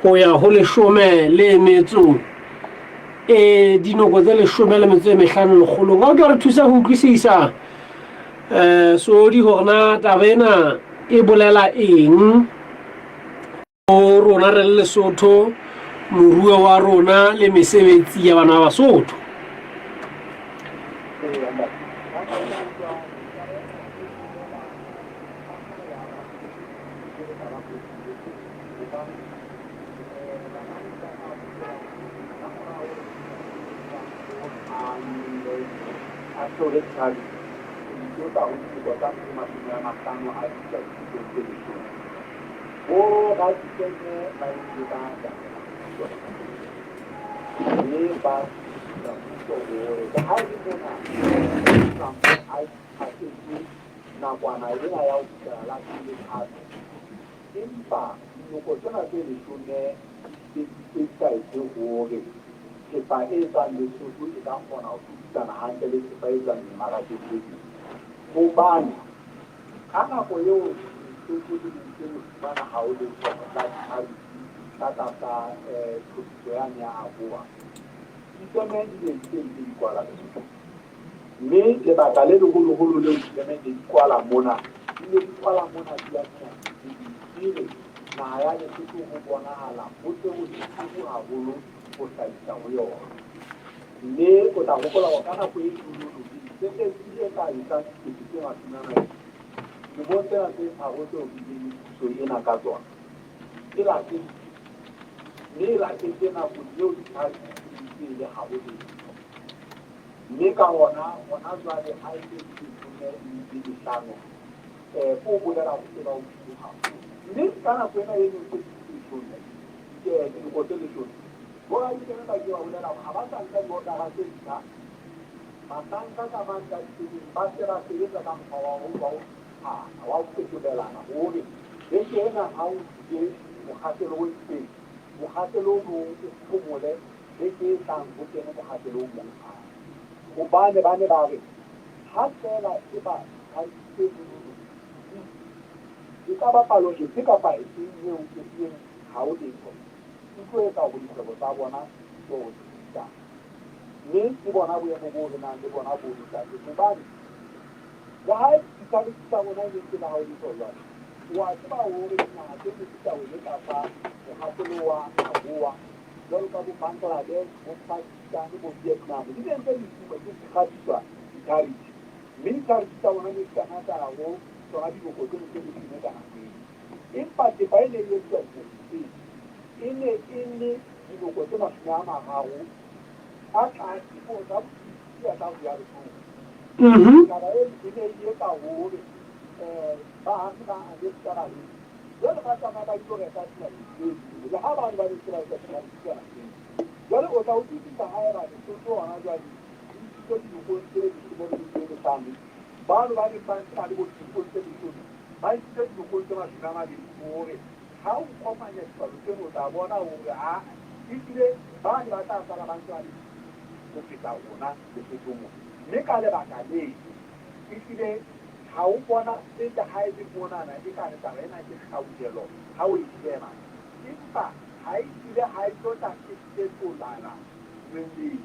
ho ya ho leshome le metso e dinoko tse leshome le metso e mehlano lekgolong. Ka o tlo re thusa ho utlwisisa um Sodi hore na taba ena e bolela eng ho rona re le Lesotho, moruo wa rona le mesebetsi ya bana ba Basotho. Nakwana ena ya ho fihlela la pele hape. Empa dinoko tsena tse leshome di di sa etse hore thepa e tswang Lesotho e ka kgona ho hlodisana hantle le thepa e tswang dimmarakeng tse ding. Hobane ka nako eo Lesotho le neng ntse le fumana ha ho letho la tarifi ka tlasa tlhophiso yane ya AGOA, difeme di ne di se ntse di kwala Lesotho. Mme lebaka le leholoholo leo difeme ne di kwala mona, di ne di kwala mona di ya dinaheng tse ding, di re naha ya Lesotho ho bonahala ho se ho le turu haholo ho hlahisa ho yona. Mme o tla hopola hore ka nako e jwalo mesebetsi e ka etsang 20,200 dilemong tsena tse tharo tseo re bileng le puso ena ka tsona, e lahlehile. Mme e lahlehile nakong eo dithabi di ntse e le ha ho letho. Mme ka hona, hona jwale ha e se e le leshome le metso e mehlano, ho bolela ho se ba hodimo haholo. Mme ka nako ena e neng se le leshome, diloko tse leshome, boradifeme ba ile ba bolela hore ha ba sa nka diodara tse ntjha, bahlanka ka mang ka difemeng ba se ba sebetsa ka mokgwa wa ho wa ho phana, wa ho fetolelana hore beke ena ha o tlile mokgahlelo o itseng, mokgahlelo o mong o phomole Beke e tlang ho kene mokgahlelo o mong hape. Hobane ba ne ba re, Ha feela eba tshwantshitse monono, e ka ba palo efe kapa efe eo e reng ha ho letho, e tlo etsa hore dikgwebo tsa bona di tlo ho tsitsa. Mme ke bona boemo boo re nang le bona bono kajeno. Hobane, le ha ditshwantsho tsa rona e ne ntse le ha ho letho jwale, o a tseba hore dinaha tse ne di sa wele tlasa mokgahlelo wa AGOA, jwalo ka bo Bangladesh, bo Pakistan, bo Vietnam, di ne ntse di fuwa di kgatiswa di-tariff. Mme di-tariff tsa bona ne di kana tsa ya ho tsona dinoko tseno tse leshome ka nako eo. Empa thepa e ne e etsuwa dinaheng tseo e ne e le dinoko tse 30 a tlase ho tsa ya tla ho ya Lesotho. Taba eno e ne e etsa hore baahi ba Amerika ba re Jwale ba tsamaya ba ilo reka dinaheng tse ding, le ha bane ba ne ntse ba etsa ditaba naheng. Jwale o tla utlwisisa haeba Lesotho hona jwale le isitswe dinokong tse leshome le metso e mehlano, bano ba neng ba ntse ba le bo dinokong tse leshome ba isitswe dinokong tse 20, hore ha o kopanya dipalo tseno o tla bona hore aa ehlile bane ba tla sala ba ntse ba le ho feta rona Lesotho mona. Mme ka lebaka leno ehlile Ha o bona eka ha e le monana ekare taba ena ke kgauhelo ha o e sheba, empa ha e hlile ha e tlo tla e fetolana meetlo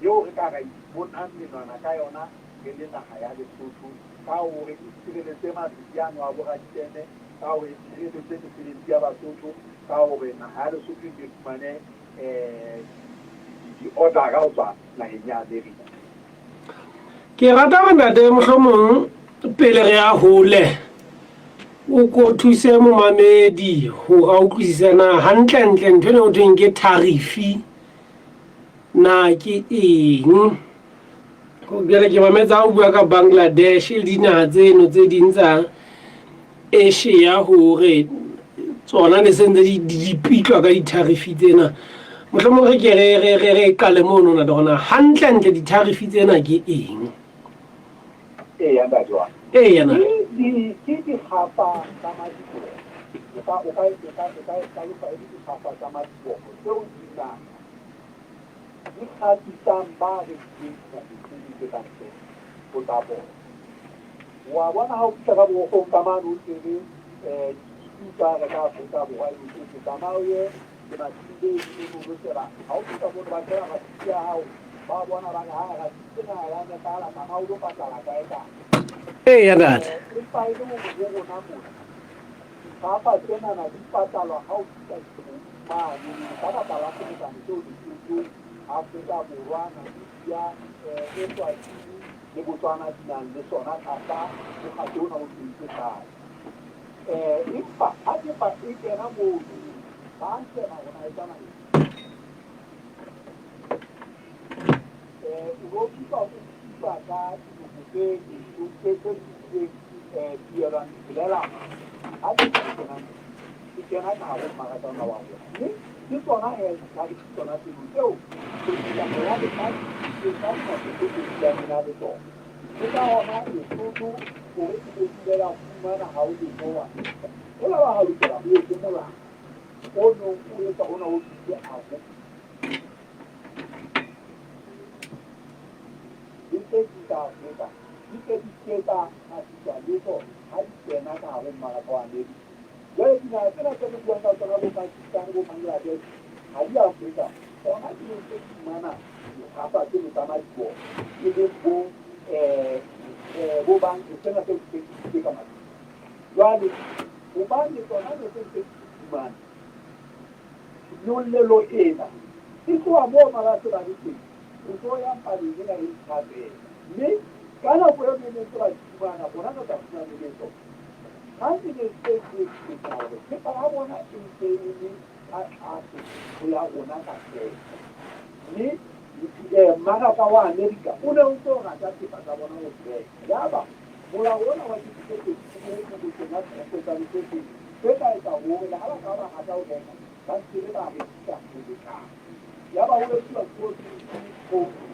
eo re ka ra iponang menwana ka yona re le naha ya Lesotho ka hore e sireletse matsete ano a boradifeme, ka hore e sireletse mesebetsi ya Basotho, ka hore naha ya Lesotho e ke e fumane di-order-a ho tswa naheng ya America. Ke rata gore ntate mohlomong pele re ya hole o ko thuse momamedi gore a utlwisise na hantlentle ntho ene go thweng ke tarifi na ke eng. Bjale ke mametsa o bua ka Bangladesh le dinaha tseno tse ding tsa Asia gore tsona ne sentse di pitlwa ka di-tariff tsena. Mohlomong re ke re qale mono na le gona hantlentle di-tariff tsena ke eng? Eya ntate wa. Eya na. Ke dikgapa tsa madiboho. O ka o ka o ka o ka e hlalosa e le dikgapa tsa madiboho tseo dinaha di kgatisang ba rekileng dinaheng tse ding tse ka ntle ho tsa bona. Wa bona ha o fihla ka borokgong ka mane o tshwere utlwa reka Afrika Borwa e Lesotho, tsamaya o ye lemating le mono o lo sheba. Ha o fihla mono ba sheba rasiti ya hao, ba bona ba re, ha rasiti ena ha ya nepahala, tsamaya o lo patala kae kae. Eya ntate. Empa e le hore ho rona mona, difafa tsenana di patalwa ha o fihla mane ka baka la selekane seo Lesotho, Afrika Borwa, Namibia, Eswatini le Botswana di nang le sona tlasa mokgatlo ona o thweng ke SADC. Empa ha thepa e kena mono, ba a sheba hore na e tswa naheng O no fihla o utlwa ka dinoko tse tse tse supileng tuelwang tshelela ha thepa e kenang e kena ka hare ho mmaraka ona wa rona. Mme ke tsona he ditarifi tsona tseno tseo tlhodisano ya lefatshe e ka dinako tsohle dulang e na le tsona. Ke ka hona Lesotho hore e be ile ya fumana ha o letho wa fihla. Ho la ba ha lokela ho etswe molao o nong o etsa hona ho thweng ke AGOA. Le tse ding tsa Afrika di se di ke tsa kgahliswa letho ha di kena ka hare ho mmaraka wa Amerika. Jwale dinaha tsena tse re buang ka tsona bo Pakistan, bo Bangladesh ha di Afrika. Tsona di ne ntse di fumana dikgapa tseno tsa madiboho e leng bo bo bang tsena tse di se ka mabitso. Jwale hobane tsona ne tse ntse di fumana nyollelo ena e tloha moo ba se ba le teng ho tlo ya paleng ena e ntjha feela. Mme ka nako eo ne ntse ba fumana, rona re sa fumane letho. Ha se ne se etsa hore thepa ya bona e ntse e le ka tlase ho ya rona ka theko. Mme mmaraka wa Amerika o ne o ntse o rata thepa tsa bona ho di reka. Yaba molao ona wa 2022 o o kenya tlhekefetsano tse pedi tse tla etsa hore le ha ba ka ba rata ho reka, ba se ke ba rekisa ho lekana. Yaba ho etsuwa duty quota,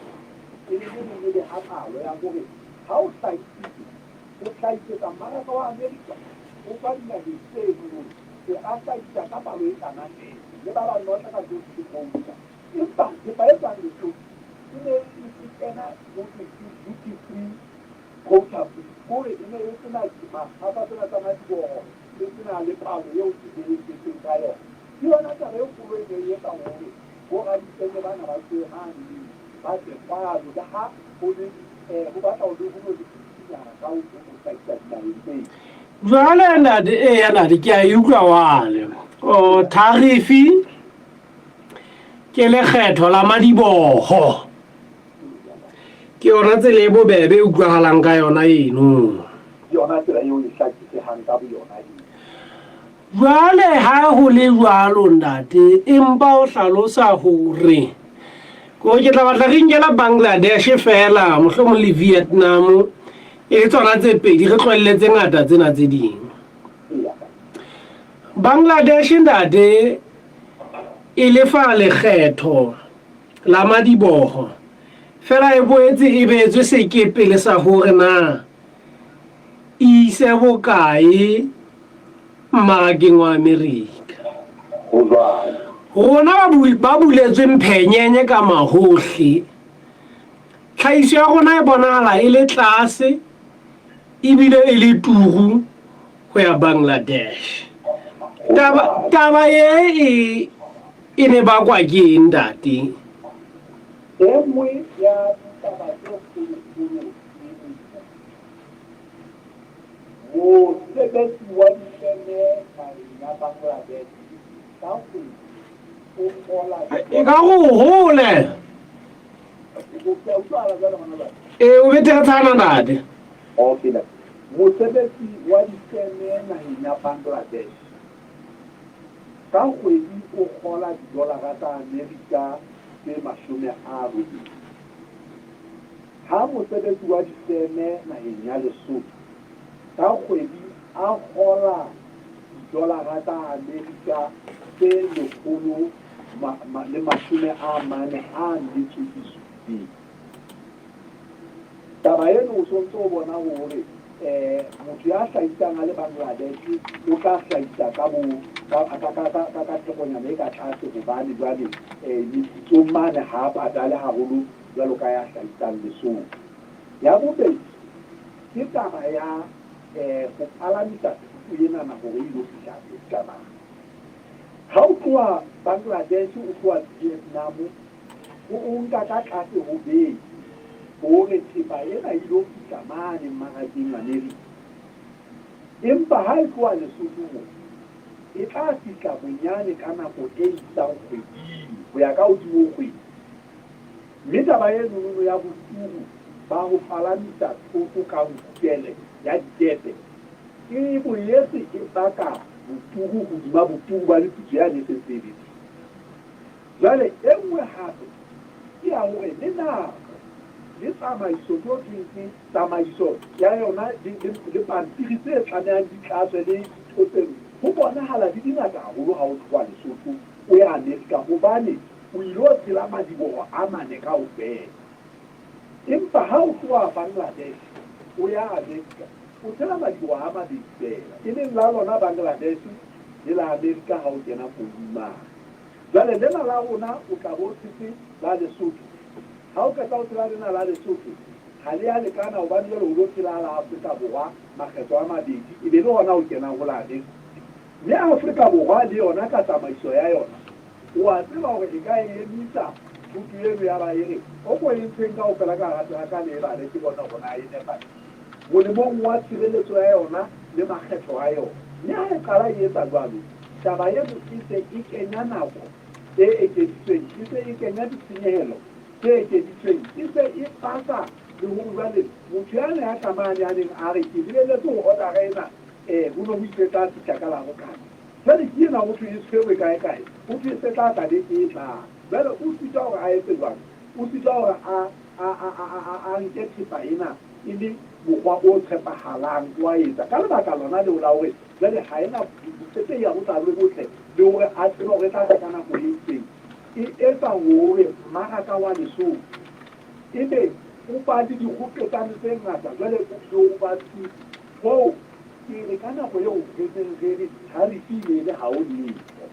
e leng le leng le beha palo ya hore ha o hlahisitse, o hlahisetsa mmaraka wa Amerika, o tswa dinaheng tseno, o ka hlahisa ka palo e kana feela, le ba bang ba tla ka duty quota. Empa thepa e tswang Lesotho e ne e kena ho thwe ke duty free quota free, kore e ne e sena makgapha tsena tsa madiboho, e sena le palo eo e behetsweng ka yona. Ke yona taba e kgolo e ne e etsa hore boradifeme bana ba tswe mane ba tle kwano, le ha ho le ho batla ho le ho no le tsitsinyana ka ho hlahisa dinaheng tseo. Jwale ntate, eya ntate, ke a e utlwa wale. O tarifi ke lekgetho la madiboho. Ke yona tsela e bobebe e utlwagalang ka yona eno. Ke yona tsela eo e hlakisehang ka boyona eo. Jwale ha ho le jwalo ntate, empa o hlalosa hore ko ke tla batla re nkela Bangladesh fela mohlomong le Vietnam e le tsona tse pedi re tlohelle tse ngata tsena tse ding. Bangladesh ntate e lefa lekgetho la madiboho fela e boetse e beetswe sekepele sa hore na e ise bokae mmarakeng wa Amerika. Ho jwalo. Rona ba buletsweng phenyenye ka mahohle, tlhahiso ya rona e bonahala e le tlase ebile e le turu ho ya Bangladesh. Taba, taba ye e, e ne bakwa ke eng ntate? E nngwe ya ditaba tse kgolokgolo ke lefu. Mosebetsi wa difeme naheng ya Bangladesh ka kgwedi o kgola E ka go hole. Ke a utlwahala jwale hona jwale? Ee, o betere tshana ntate. Okay, ntate. Mosebetsi wa difeme naheng ya Bangladesh ka kgwedi o kgola didolara tsa Amerika tse 80. Ha mosebetsi wa difeme naheng ya Lesotho ka kgwedi a kgola didolara tsa Amerika tse 147. Taba eno o sontse o bona hore motho ya hlahisang a le Bangladesh o tla hlahisa ka bo ka ka ka ka ka thekonyana e ka tlase hobane jwale meputsong mane ha a patale haholo jwalo ka ya hlahisang Lesotho. Ya bobedi ke taba ya Ho palamisa thoto enana hore e ilo fihla Amerika na? Ha o tloha Bangladesh o tloha Vietnam, ho o nka ka tlase ho beke hore thepa ena e ilo fihla mane mmarakeng Amerika. Empa ha e tloha Lesotho mo, e tla fihla bonyane ka nako e isang kgweding ho ya ka hodimo ho kgwedi. Mme taba e nonono ya boturu ba ho palamisa thoto ka nkukele ya dikepe e boetse e baka boturu hodima boturu ba meputso yane e se ntse e le teng. Jwale e nngwe hape ke ya hore le nako le tsamaiso ke ho thweng ke tsamaiso ya yona le, le, le pampiri tse tlamehang di tlatswe le dintho tseno ho bonahala di di ngata haholo ha o tloha Lesotho o ya Amerika hobane o ilo tshela madiboho a mane kaofela. Empa ha o tloha Bangladesh o ya Amerika o tshela madiboho a mabedi feela, e leng la lona Bangladesh le la Amerika ha o kena koung mane. Jwale lena la rona o tla bo o tshetse la Lesotho. Ha o qeta ho tshela lena la Lesotho, ha le a lekana hobane jwale o lo tshela la Afrika Borwa makgetlo a mabedi, e be le hona o kenang ho la Amerika. Mme Afrika Borwa le yona ka tsamaiso ya yona, o a tseba hore e ka e emisa thoto eno ya ba e re, O ko e ntsheng kaofela ka hara teraka le e bale ke bone hore na e nepahetse molemong wa tshireletso ya yona le makgetho a yona. Mme ha e qala e etsa jwalo, taba eno e se e kenya nako e ekeditsweng, e se e kenya ditshenyehelo tse ekeditsweng, e se e pasa le hore jwale motho yane ya tla mane a neng a re ke lebelletse ho odara ena, ho ne ho itse e tla fihla ka Labokana. Jwale ke ena ho thwe e tshwerwe kae kae, ho thwe e se tla tla beke e tlang. Jwale o sitwa hore a etse jwang? O sitwa hore a, a, a, a, a, a, a nke thepa ena e le mokgwa o tshepahalang wa etsa. Ka lebaka lona leo la hore jwale ha e na botshepehi ha bo tla bo botle le hore a tsebe hore e tla tla ka nako e itseng, e etsa hore mmaraka wa Lesotho ebe o ba le dikgoketsano tse ngata, jwale o bile o ba turu. Hoo ke re ka nako eo re neng re re tarifi e ne e le ha ho letho.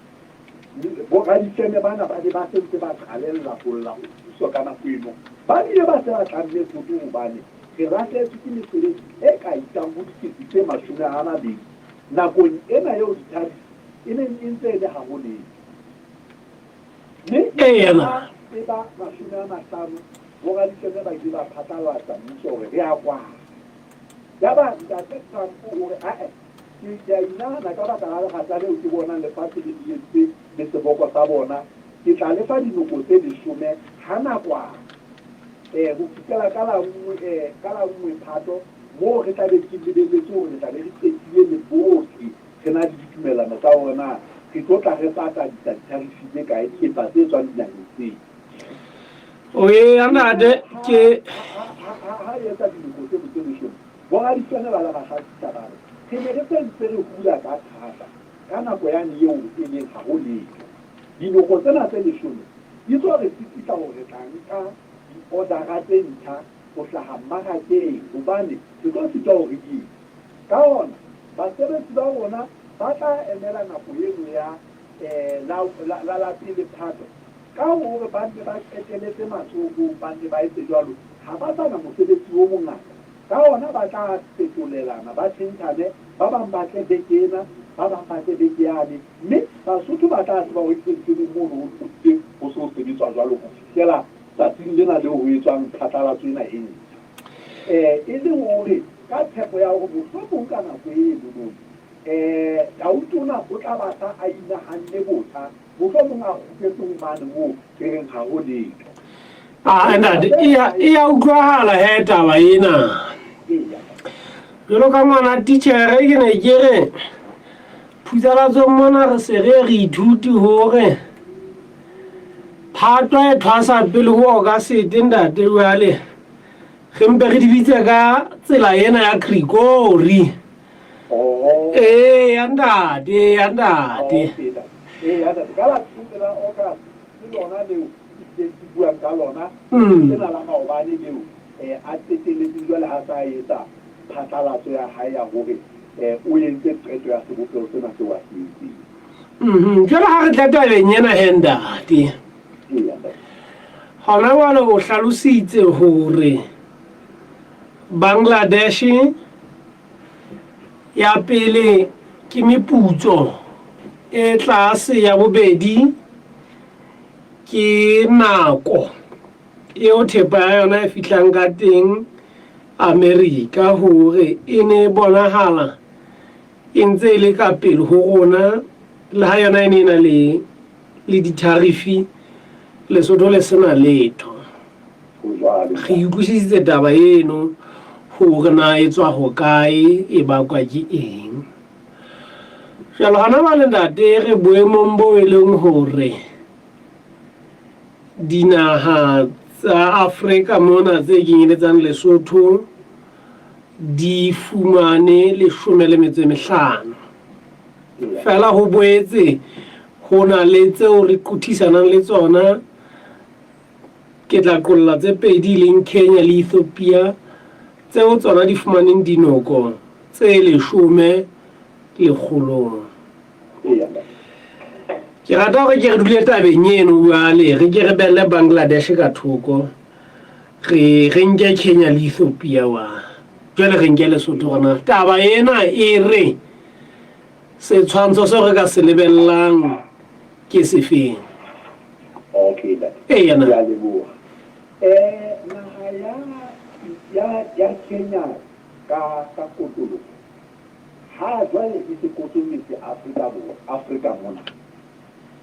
Boradifeme bana ba ne ba se ntse ba qalella ho lla ho puso ka nako eno. Ba bile ba se ba tlamme thoto hobane re lahlehetswe ke mesebetsi e ka isang ho 20,000 nakong ena eo ditarifi e neng e ntse e le ha ho letho. Mme Eena. ha e ba 50, boradifeme ba ile ba phatlalatsa mmuso hore re a kwala. Yaba Ntate Trump o re, Ae, ke, ke a inahana ka baka la lerata leo ke bonang lefatshe le le entse le seboko sa bona, ke tla le fa dinoko tse leshome ha nakwana, eh, ho fihlela ka la nngwe, eh, ka la nngwe Phato, moo re tla be ke lebeletse hore re tla be re qetile le bohle, re na le ditumellano tsa hore na re tlo tla re patadisa ditarifi tse kae thepa tse tswang dinaheng tseo. Oe, ntate, ke. Ha e etsa dinoko tseno tse leshome, boradifeme ba la ba hlakisa ba re, Re ne re se ntse re hula ka thata ka nako yane eo e leng ha ho letho. Dinoko tsena tse leshome di tlo re sitisa hore re tla nka diodara tse ntjha ho hlaha mmarakeng hobane re tlo sitwa hore re di etse. Ka hona, basebetsi ba rona ba tla emela nako eno ya la, la, la pele Phato Ka hore ba nne ba qeteletse matsohong, ba nne ba etse jwalo, ha ba sa na mosebetsi o mongata. Ka hona ba tla fetolelana, ba tjhentjhane, ba bang ba tle beke ena, ba bang ba tle beke yane, mme Basotho ba tla tseba hore kentsweng mono ho hlodile ho se ho sebetswa jwalo ho fihlela tsatsing lena leo ho etswang phatlalatso ena e ntjha. E le hore ka tshepo ya hore mohlomong ka nako eno, Tautona o tla batla a inahanne botjha Mohlomong a kgutletse ho mane moo re reng ha ho letho. Ah, ntate, e ya utlwahala he taba ena. Jwalo ka ngwana titjhere ke ne ke re phutsalatsong mona re se re re ithuti hore phatwa e thwasa pele ho August ntate jwale re mpe re di bitse ka tsela ena ya Gregory. Eya ntate, eya ntate. Eya ntate, ka la pele la August ke lona leo ke ke buang ka lona. Lena la maobane leo a qetelletseng jwale ha sa etsa phatlalatso ya hae ya hore o entse qeto ya sebopeho sena seo a se entseng. Jwale ha re tla tabeng ena he ntate. Eya ntate. Hona jwale o hlalositse hore Bangladesh Ya pele ke meputso e tlase, ya bobedi ke nako eo thepa ya yona e fihlang ka teng Amerika hore e ne e bonahala e ntse e le ka pele ho rona le ha yona e ne e na le le ditharifi Lesotho le sena letho. Re utlwisisitse taba eno hore na e tswa hokae e bakwa ke eng. Jwale hona jwale ntate re boemong bo e leng hore dinaha tsa Afrika mona tse kenyeletsang Lesotho di fumane 15. Fela ho boetse ho na le tseo re qothisanang le tsona. Ke tla qolla tse pedi e leng Kenya le Ethiopia tseo tsona di fumaneng dinoko tse 10 lekgolong. Ke rata hore ke re dule tabeng eno jwale re ke re belle Bangladesh ka thoko re re nke Kenya le Ethiopia wa jwale re nke Lesotho gona taba ena e re setshwantsho seo re ka se lebellang ke sefeng? Okay, ntate. Eya na. Ke a leboha. Naha ya ya ya Kenya ka ka kotloloho ha jwale e se kotloletse Afrika Borwa, Afrika mona.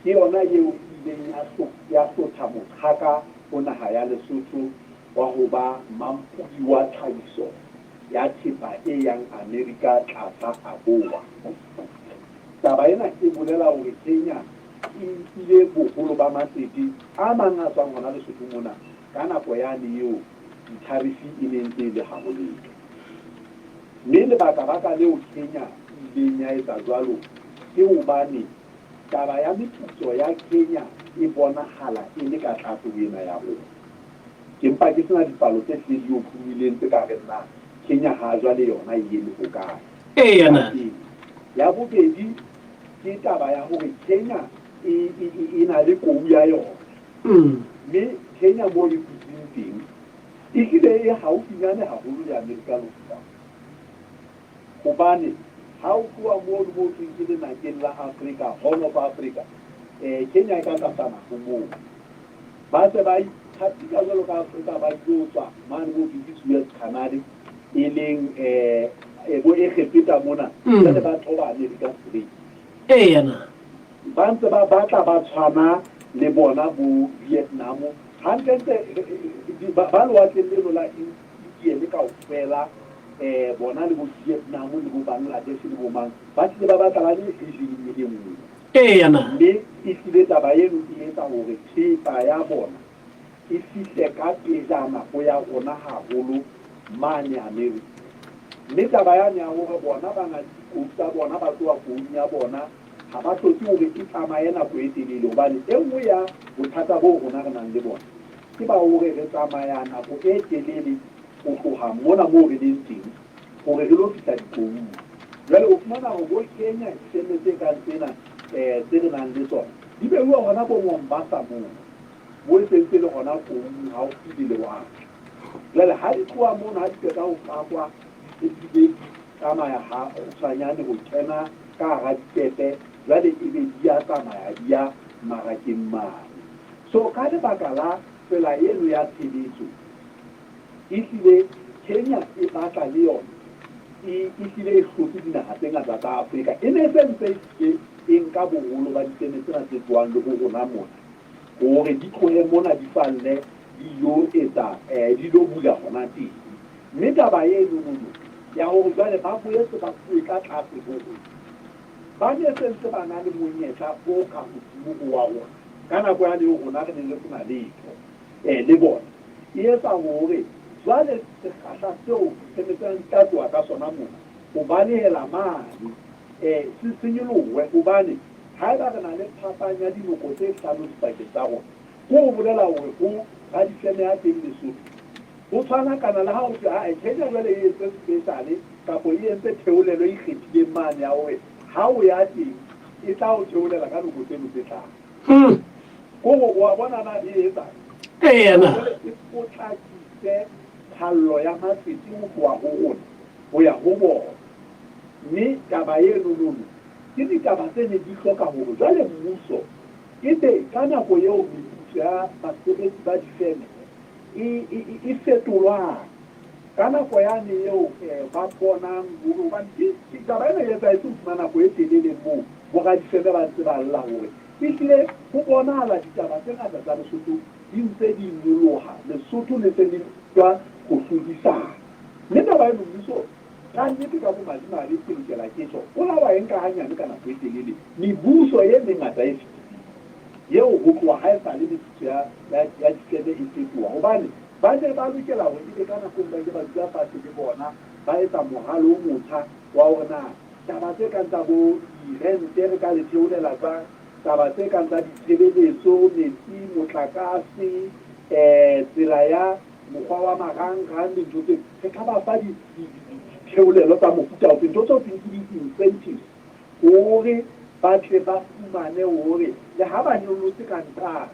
Ke yona eo e ileng ya ya hlotha moqhaka ho naha ya Lesotho wa ho ba mampodi wa tlhahiso ya thepa e yang Amerika tlasa AGOA. Taba ena e bolela hore Kenya e nkile boholo ba matsete a mang a tswang hona Lesotho mona ka nako yane eo ditharifi e ne ntse e le ha ho letho. Mme lebaka-baka leo Kenya e ileng ya etsa jwalo ke hobane taba ya meputso ya Kenya e bonahala e le ka tlase ho ena ya rona. Ke mpa ke sena dipalo tse hlileng di otlolohileng tse ka reng na Kenya ha jwale yona e eme hokae. Eya na. Ya pele. Ya bobedi ke taba ya hore Kenya e, e, e, e na le kou ya yona. Mme Kenya moo e dutseng teng, e hlile e haufinyane haholo le Amerika le ho feta. Hobane ha o tloha mono moo thweng ke lenakeng la Afrika, Horn of Africa, Kenya e ka tlasana ho moo. Ba se ba ithatika jwalo ka Afrika ba tlo tswa mane moo thweng ke Suez Canal, e leng bo Egepeta mona, jwale ba toba Amerika straight. Eya na. Ba ntse ba batla ba tshwana le bona bo Vietnam, hantlentle ba lewatleng leno la Indian kaofela, bona le bo Vietnam le bo Bangladesh le bo mang, ba hlile ba batla ba le region-eng e le nngwe. Eya na. Mme ehlile taba eno e etsa hore thepa ya bona e fihle ka pejana ho ya rona haholo mane Amerika. Mme taba yane ya hore bona ba na le dikou tsa bona, ba tloha koung ya bona, ha ba hloke hore e tsamaye nako e telele hobane e nngwe ya bothata boo rona re nang le bona ke ba hore re tsamaya nako e telele ho tloha mona moo re leng teng hore re lo fihla dikoung. Jwale o fumana hore bo Kenya difeme tse kang tsena tse re nang le tsona di beuwa hona bo Mombasa moo, moo e sentse e le hona koung haufi le lewatle. Jwale ha di tloha mono ha di qeta ho pakwa di se di be di tsamaya ha kgutshwanyane ho kena ka hara dikepe, jwale ebe di ya tsamaya di ya mmarakeng mane. So ka lebaka la tsela eno ya tshebetso, ehlile Kenya e batla le yona e ehlile e hlotse dinaha tse ngata tsa Afrika. E ne e se ntse ehlile e nka boholo ba difeme tsena tse tsoang le ho rona mona hore di tlohe mona di falle di ilo etsa di ilo bula hona teng. Mme taba enonono ya hore jwale ba boetse ba fuwe ka tlase ho rona, ba ne se ntse ba na le monyetla o ka hodimo ho wa rona ka nako yane eo rona re neng re se na letho le bona, e etsa hore jwale sekgahla seo difeme tsena di tla tloha ka sona mona ho balehela mane se senyolohe, hobane haeba re na le phapang ya dinoko tse hlano dipakeng tsa rona, ke ho bolela hore ho radifeme ya teng Lesotho ho tshwana kana le ha ho thwe ae Kenya jwale e entse special kapo e entse theolelo e ikgethileng mane ya hore ha o ya teng e tla o theolela ka noko tseno tse hlano. Kore wa bona na e etsang? Eya na. Jwale e potlakise phallo ya matsete ho tloha ho rona ho ya ho bona. Mme taba eno nono ke ditaba tse neng di hloka hore jwale mmuso ebe ka nako eo meputso ya basebetsi ba difeme e fetolwang ka nako yane eo ba bonang hore hobane ke taba ena e etsahetse hodima nako e telele moo boradifeme ba ntse ba lla hore ehlile ho bonahala ditaba tse ngata tsa Lesotho di ntse di nyoloha, Lesotho le se le utlwa ho hlodisana. Mme taba eno mmuso ka nnete ka bomadimabe ke lokela ke tjho, o la wa e nka hanyane ka nako e telele. Mebuso e mengata e fetileng eo ho tloha ha esale meputso ya, ya, ya difeme e fetoha, hobane ba ne ba lokela hore ebe ka nako e nngwe ba ile ba dula fatshe le bona ba etsa moralo o motjha wa hore na taba tse kang tsa bo dirente re ka le theolela jwang, taba tse kang tsa ditshebeletso, metsi, motlakase, tsela ya mokgwa wa marangrang, dintho tse re ka ba fa ditheolelo tsa mofuta ofe, ntho tseo thweng ke di-incentives hore ba tle ba fumane hore le ha ba nyollotse ka nqane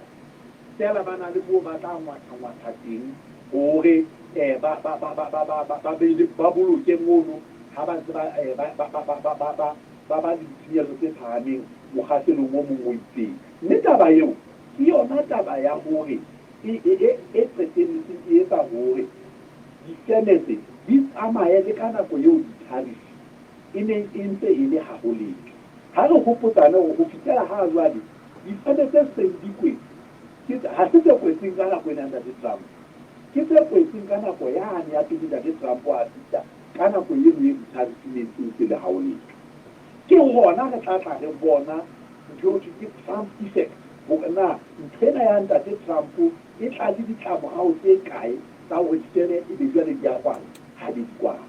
feela ba na le moo ba tla ngwatha-ngwatha teng hore ba boloke mono ha ba ntse ba ba le ditshenyehelo tse phahameng mokgahlelong o mong o itseng. Mme taba eo ke yona taba ya hore e qetelletseng e etsa hore difeme tse di tsamaye le ka nako eo di-tariff e neng e ntse e le ha ho letho. Ha re hopotsane hore ho fihlela ha jwale difeme tse seng di kwetse ha se tse kwetseng ka nako ena ya Ntate Trump, ke tse kwetseng ka nako yane ya pele Ntate Trump a fihla ka nako eno e di-tariff e neng ntse le ha ho letho. Ke hona re tla tla re bona ntho eo thweng ke Trump effect, hore na ntho ena ya Ntate Trump e tla le ditlamorao tse kae tsa hore difeme e be jwale di a kwala ha be di kwala.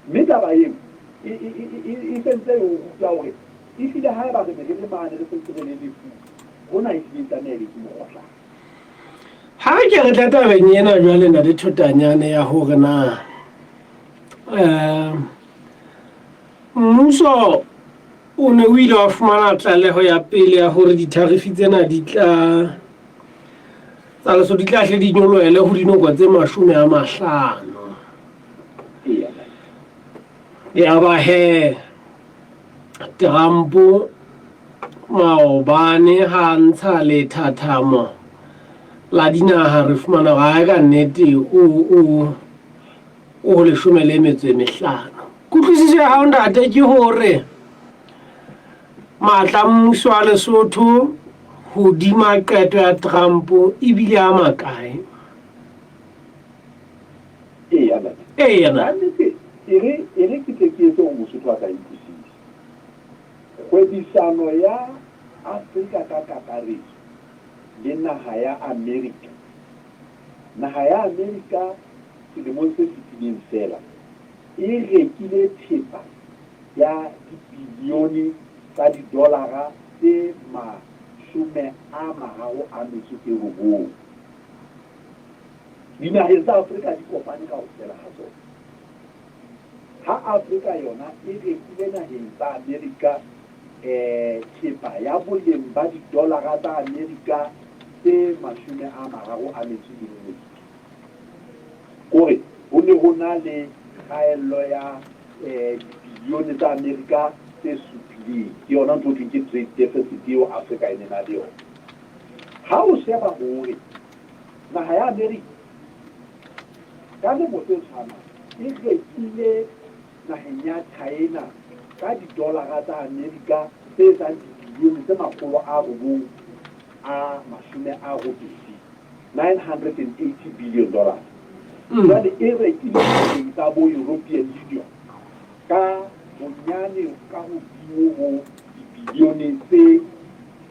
Mme taba eo e sentse e o ruta hore ehlile haeba re ne re le mane re sentse re le lefung, hona ehlile e tlameha ebe ke mokgohlane. Ha re ke re tla tabeng ena jwale Ntate Thotanyane ya hore na mmuso o ne o ile wa fumana tlaleho ya pele ya hore ditharifi tsena di tla tsa leso di tla hle di nyolohele ho dinoko tse 50. Ya ba he Trump maobane ha ntsha lethathamo la dinaha re fumana hore ka nnete o ho 15. Kutlwisiso ya hao ntate ke hore matla mmuso wa Lesotho hodima qeto ya Trump ebile a makae? Eya, ntate. E re ke tle ke etse hore Mosotho a ka utlwisisa. Kgwebisano ya Afrika ka kakaretso le naha ya Amerika. Naha ya Amerika selemong se fetileng feela e rekile thepa ya dibilione tsa didolara tse 39. Dinaheng tsa Afrika di kopane kaofela ha tsona. Ha Afrika yona e rekile naheng tsa Amerika thepa ya boleng ba didolara tsa Amerika tse 31. Kore ho ne ho na le kgaello ya dibilione tsa Amerika tse 7. Ke yona ntho ho thweng ke trade deficit eo Afrika e ne na le yona. Ha o sheba hore naha ya Amerika ka lemo se tshwanang e rekile naheng ya China ka didolara tsa Amerika tse etsang dibilione tse 980, 980 billion dollars. Jwale e rekile naheng tsa bo European Union ka bonyane ka hodimo ho dibilione tse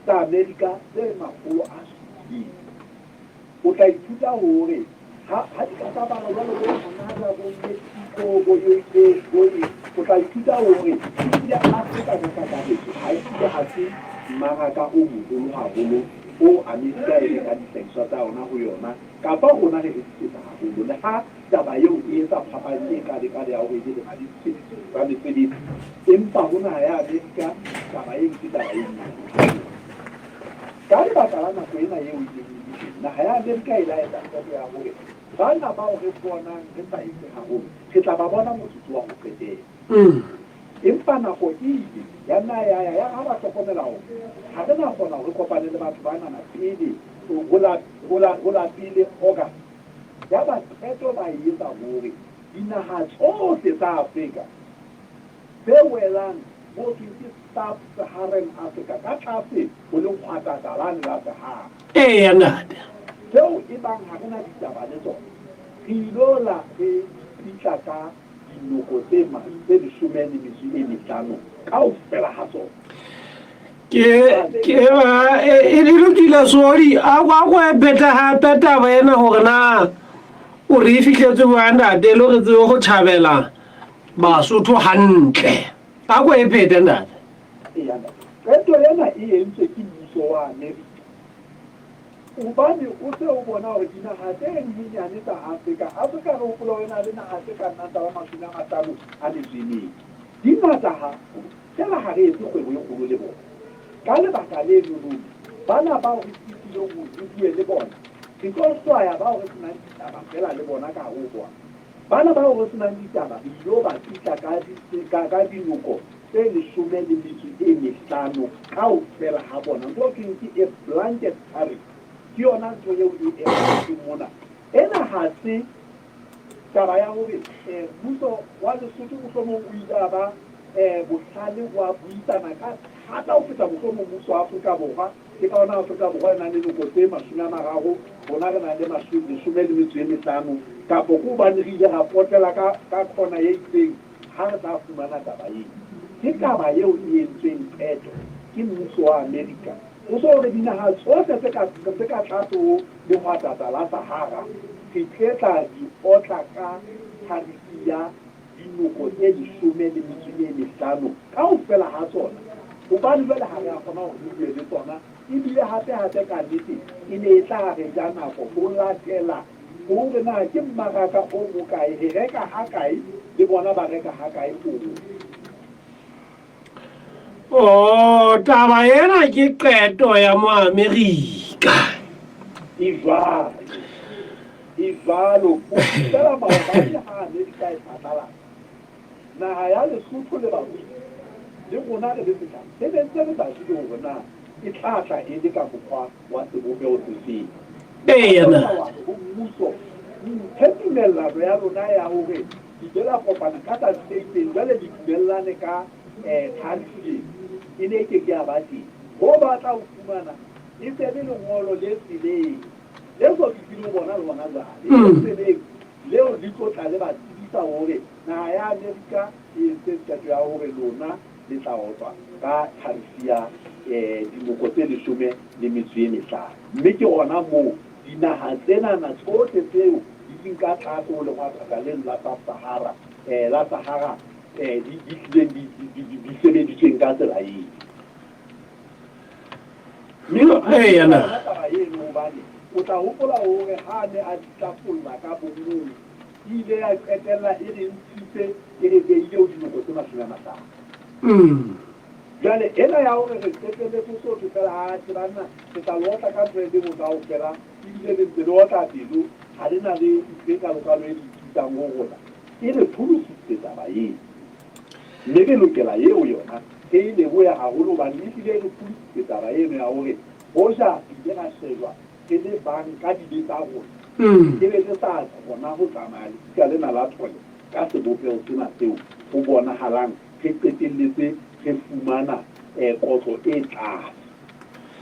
tsa Amerika tse 700. O tla ithuta hore ha di ka tsa balwa jwalo bo Canada, bo Mexico, bo UK, bo eng, o tla ithuta hore ehlile Afrika ka kakaretso ha ehlile ha se mmaraka o moholo haholo o Amerika e rekang dihlahiswa tsa yona ho yona, kapa rona re rekisetsa haholo. Le ha taba eo e etsa phapang e kalekale ya hore ebe re na le ditshebetso tsa mesebetsi, empa ho naha ya Amerika taba eno ke taba e nngwe. Ka lebaka la nako ena eo e neng e le teng, naha ya Amerika e la etsa qeto ya hore bana bao re bonang re sa etse haholo, re tla ba bona motsotso wa ho qetela. Empa nako e ile ya nna ya ya, yare ha ba hlokomela hore ha re na kgona hore re kopane le batho banana pele ho la, ho la, ho la pele August, yaba qeto ba e etsa hore dinaha tsohle tsa Afrika tse welang mo thweng ke Sub-Saharan Africa, ka tlase ho lehwatata lane la Sahara. Eya, ntate. Tseo ebang ha re na ditaba le tsona, re ilo la re di pitla ka dinoko tse tse leshome le metso e mehlano kaofela ha tsona. Ke, ke ba, e, e lokile sori, a kwa go e phetha hape taba ena hore na o re e fihletse jwang ntate, e le hore tsebe go tjhabela Basotho hantle. A ko e phete ntate. Eya ntate. Qeto ena e entswe ke mmuso wa Amerika hobane o se o bona hore dinaha tse nyenyane tsa Afrika, Afrika re hopola hore e na le naha tse ka nnang tsa ba 54, di ngata haholo, feela ha re etse kgwebo e kgolo le bona. Ka lebaka lenono, bana bao re sitilweng hore re bue le bona, re tlo hlwaya bao re senang ditaba feela le bona ka hare ho bona. Bana bao re se nang ditaba re ilo ba fihla ka, ka, ka dinoko tse leshome le metso e mehlano kaofela ha bona. Ntho eo thweng ke a blanket tariff. Ke yona ntho eo e etsahetseng mona. Ena ha se taba ya hore eh, mmuso wa Lesotho mohlomong o ile a ba eh, bohlale wa buisana ka thata ho feta mohlomong mmuso wa Afrika Borwa. Ke ka hona Afrika Borwa e nang le noko tse 30, rona re nang le 15, kapo ke hobane re ile ra potela ka, ka khona e itseng ha re tla fumana taba eo. Ke taba eo e entsweng qeto ke mmuso wa Amerika. O so hore dinaha tsohle tse ka, tse ka tlase ho lehwatata la Sahara re tle tla di otla ka tarifi ya dinoko tse 15 kaofela ha tsona, hobane jwale ha re a kgona hore re bue le tsona, ebile hape-hape ka nnete e ne e tla re ja nako ho latela hore na ke mmaraka o mokae, re reka hakae le bona ba reka hakae ho rona. Oh, taba ena ke qeto ya Moamerika. E jwalo. E jwalo. Ho fihlela maobane ha Amerika e phatlalatsa, naha ya Lesotho le barui le rona re le setjhaba re ne ntse re sa tsebe hore na e tla tla e le ka mokgwa wa sebopeho se feng. Eya na. Wa re ho mmuso, mphe tumellano ya lona ya hore le ile la kopana ka tsatsi le itseng, jwale le dumellane ka tariff eno. E ne e ke ke ya ba teng. Ho batla ho fumana e se le lengolo le tseleng, le so fihlile ho bona le hona jwale, le tseleng leo le tlo tla le ba tsebisa hore naha ya Amerika e entse qeto ya hore lona le tla otlwa ka tariff ya dinoko tse 15. Mme ke hona moo dinaha tsenana tsohle tseo di leng ka tlase ho lehwatata leno la Sub-Sahara, la Sahara, di hlileng di sebeditsweng ka tsela eo. Mme Eya na. yona taba eno, hobane o tla hopola hore ha a ne a di tlafolla ka bonngwe, e ile ya qetella e re ntshitse, e re behile ho dinoko tse 50. Jwale ena ya hore re qetelletse ho so thwe feela, atjhe banna, re tla le otla ka ntho e le nngwe kaofela, ebile le ntse le otla pelo, ha le na le ntho e kalokalo e le ithutang ho rona, e re pholositse taba eo. Mme re lokela eo yona re e lebohe haholo hobane ehlile e re pholositse taba eno ya hore hoja re ile ra shejwa re le bang ka dibe tsa rona, re be re sa kgona ho tsamaya lesika lena la thole ka sebopeho sena seo ho bonahalang re qetelletse re fumana kotlo e tlase.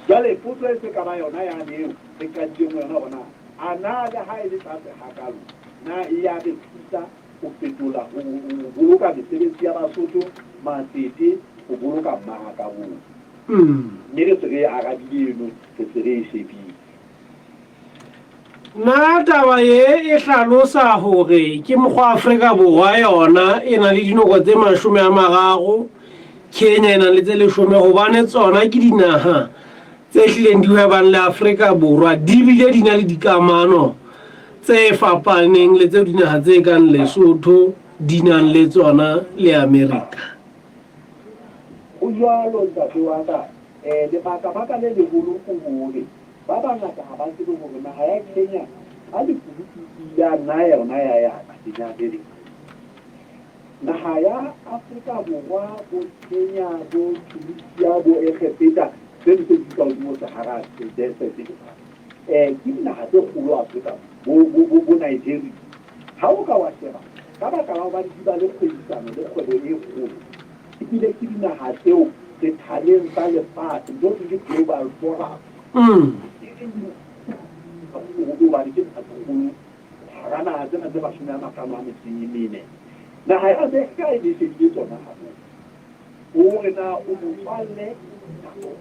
Jwale potso e se ka ba yona yane eo re qadileng ho yona hore na a na le ha e le tlase hakalo na e ya re thusa ho fetola, ho boloka mesebetsi ya Basotho, matsete, ho boloka mmaraka oo. Mme re se re e arabile eno, re se re e shebile. Na taba ye e hlalosa hore ke mokgwa Afrika Borwa yona e na le dinoko tse 30, Kenya e na le tse 10, hobane tsona ke dinaha tse hlileng di hwebang le Afrika Borwa, di bile di na le dikamano tse fapaneng le tseo dinaha tse kang Lesotho di nang le tsona le Amerika. Ho jwalo ntate wa ka, lebaka-baka le leholo ke hore ba bangata ha ba tsebe hore naha ya Kenya ka lekunutu e ile ya nna yona ya ya naheng ya Amerika. Naha ya Afrika Borwa, bo Kenya, bo Tunisia, bo Egepeta, tseno tse di ka hodimo Sahara Desert, ke dinaha tse kgolo Afrika, bo Nigeria. Ha o ka wa sheba, ka baka la hobane di ba le kgwebisano le kgwebo e kgolo, ebile ke dinaha tseo sethaleng sa lefatshe, ntho e ke global forum, e leng hobane ke naha tse kgolo hara naha tsena tse 54. Naha ya Amerika e ne e shebile tsona haholo, hore na o motswalle kapa o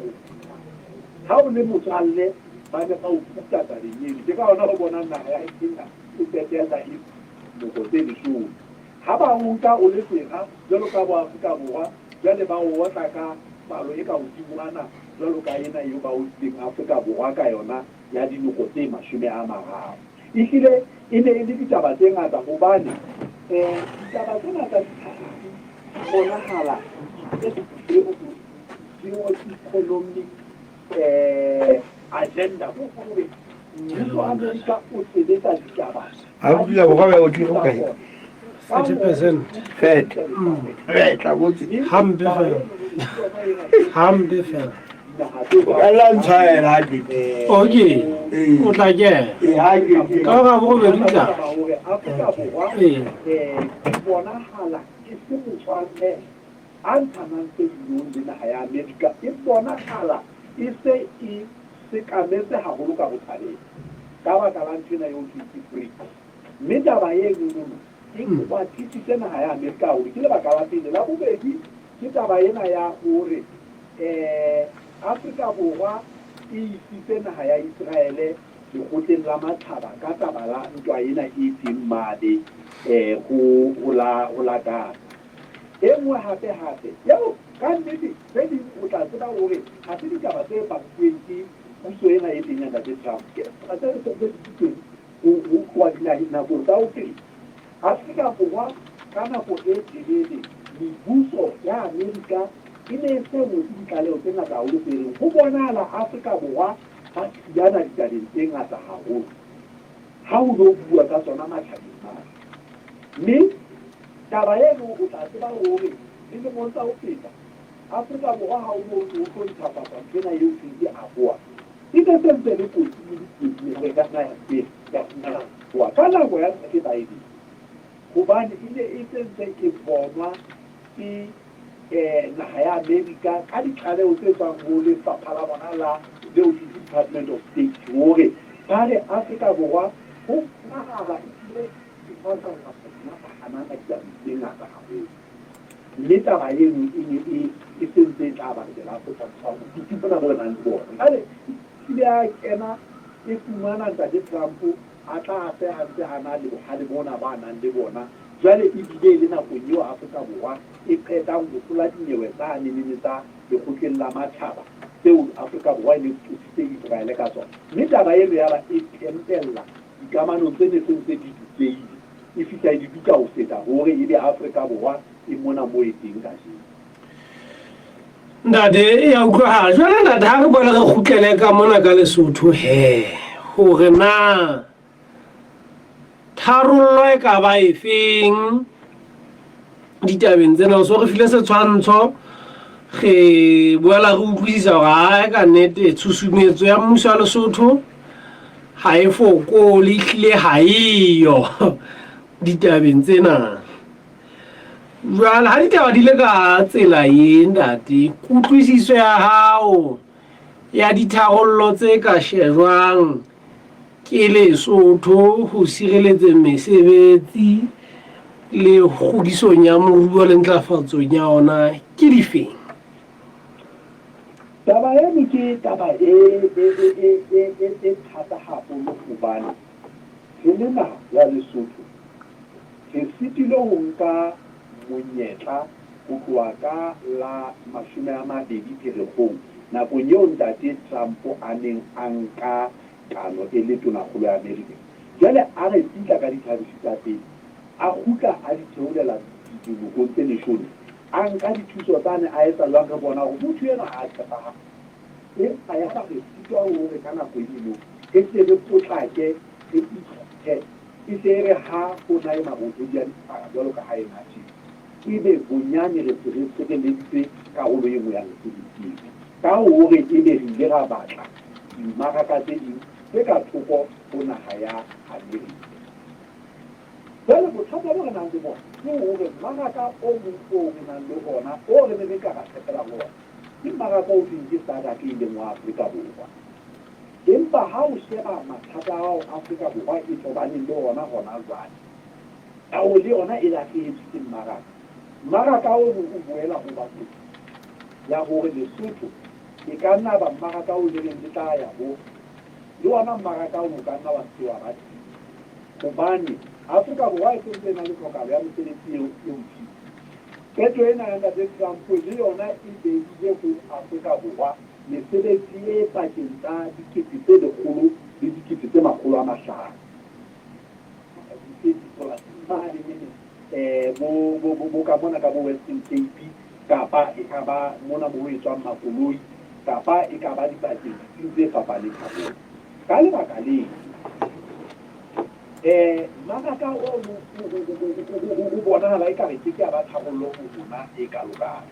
ha o le motswalle, ba ne ba o kuta tabeng eno. Ke ka hona ho bonang naha ya Kenya e qetella e noko tse 10. Ha ba o nka o le sera jwalo ka bo Afrika Borwa, jwale ba o otla ka palo e ka hodingwana jwalo ka ena eo ba otlileng Afrika Borwa ka yona ya dinoko tse 30. Ehlile e ne e le ditaba tse ngata hobane ditaba tsena tsa dithahafu di bonahala geo-economic agenda, ho hore mmuso wa Amerika o sebetsa ditaba. Afrika Borwa ba otlile ho kae? 30%. Fete. Re tla botse. Hampe fela. Hampe fela. O ka la ntshwaela ha ke. Okay. O tla kena. Ee, ha ke. Ka hora borobedi tla. Hore Afrika Borwa e bonahala e se motswalle a ntshanang tse dinong le naha ya Amerika, e bonahala e se e sekametse haholo ka botjhabela ka baka la ntho ena eo thweng ke BRICS. Mme taba enono e kwatisitse naha ya Amerika haholo. Ke lebaka la pele. La bobedi ke taba ena ya hore Afrika Borwa e isitse naha ya Israele lekgotleng la matjhaba ka taba la ntwa ena e teng mane ho la Gaza. E nngwe hape hape eo ka nnete tse ding o tla tseba hore ha se ditaba tse bakuweng ke puso ena e teng ya Ntate Trump, ke ditaba tse tse teng ho tloha dinakong tsa ho pele. Afrika Borwa ka nako e telele mebuso ya Amerika e ne e se ngotse ditlaleho tse ngata haholo tse reng ho bonahala Afrika Borwa ba thulana ditabeng tse ngata haholo ha ho no bua ka tsona matjhabeng mane. Mme taba eno o tla tseba hore dilemong tsa ho feta Afrika Borwa ha o no o tlo ntjhafatsa ntho ena eo thweng ke AGOA, e ne se ntse le kotsi le ditsietsi hore e ka nna ya fumana AGOA ka nako ya Ntate Biden, hobane e ne e se ntse e bonwa ke naha ya Amerika ka ditlaleho tse tswang ho lefapha la bona la leo ke Department of State, hore ba re Afrika Borwa ho bonahala ebile e hanana ditabeng tse ngata haholo. Mme taba eno e ne e se ntse e tla bakela Afrika Borwa bokutu bona bo re nang le bona. Jwale e ile ya kena e fumana Ntate Trump a tla a se a ntse a na le bohale bona ba nang le bona. Jwale ebile e le nakong eo Afrika Borwa e qetang ho hlola dinyewe tsane nene tsa lekgotleng la matjhaba tseo Afrika Borwa e ne qositse Israele ka tsona. Mme taba eno ya ba e tempella dikamanong tse ne se ntse di dutseile, e fihla e di duka ho feta hore ebe Afrika Borwa e mona moo e teng kajeno. Ntate, e ya utlwahala. Jwale ntate, ha re boela re kgutlele ka mona ka Lesotho he, hore na tharollo e ka ba efeng ditabeng tsena. O so re file setshwantsho, re boela re utlwisisa hore ha ka nnete tshusumetso ya mmuso wa Lesotho ha e fokole, ehlile ha eyo ditabeng tsena. Jwale ha ditaba di le ka tsela e, ntate, kutlwisiso ya hao ya ditharollo tse ka shejwang ke Lesotho ho sireletseng mesebetsi le kgodisong ya moruo le ntlafatsong ya ona ke difeng? Taba eno ke taba e thata haholo hobane re le naha ya Lesotho re sitilwe ho nka monyetla ho tloha ka la 20 Pherekgong, nakong eo Ntate Trump a neng a nka kano e le tonakgolo ya Amerika. Jwale a re pitla ka dithabiso tsa pele, a kgutla a di theolela dinokong tse 10, a nka dithuso tsane a etsa jwang, re bona hore motho enwa ha a tshepahale. Empa ya ba re sitwa hore ka nako eno re tle re potlake re itlhophe, e se e re ha ho na e marothodi a diphara jwalo ka ha e na tjena. Ebe bonyane re se re sireleditse karolo e nngwe ya mesebetsi eo ka hore ebe re ile ra batla dimmaraka tse ding tse ka thoko ho naha ya Amerika. Jwale bothata bo re nang le bona ke hore mmaraka o mong oo re nang le ona oo re neng re ka ra tshepela ho ona ke mmaraka o thweng ke SADC e leng wa Afrika Borwa. Empa ha o sheba mathata ao Afrika Borwa e tobaneng le ona hona jwale, Ao le yona e lahlehetswe ke mmaraka. Mmaraka ono o boela o ba kotsi ya hore Lesotho e ka nna ba mmaraka o le reng le tla ya ho le ona mmaraka ono o ka nna wa se ke wa ba teng hobane Afrika Borwa e sentse e na le tlhokahalo ya mesebetsi eo e hodimo. Qeto ena ya Ntate Trump le yona e behile ho Afrika Borwa mesebetsi e pakeng tsa 100,000 le 500,000. Bo ka mona ka bo Western Cape kapa e ka ba mona mo ho etswang makoloi kapa e ka ba dibakeng ditsing tse fapaneng haholo. Ka lebaka leo, mmaraka ono o bonahala ekare ke ke ya ba tharollo ho rona e kalokalo.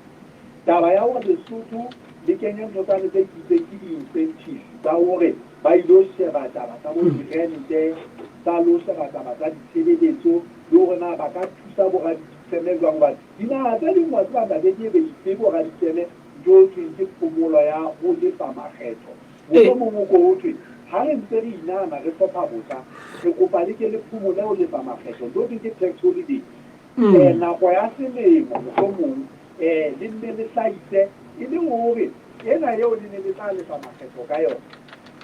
Taba ya hore Lesotho le kenye ntho tsane tse bitsweng ke di-incentives tsa hore ba ilo sheba taba tsa bo dirente, tsa lo sheba taba tsa ditshebeletso le hore na ba ka thusa bo radifeme jwang hobane dinaha tse ding wa tseba ntate ke ebe ife bo radifeme ntho ho thweng ke phomolo ya ho lefa makgetho. Mohlomong o ko ho thwe ha re ntse re inahana re hlopha botjha re kopa le ke le phomole ho lefa makgetho ntho ho thweng ke tax holiday. Nako ya selemo mohlomong le nne le hlahise e le hore ena eo le ne le tla lefa makgetho ka yona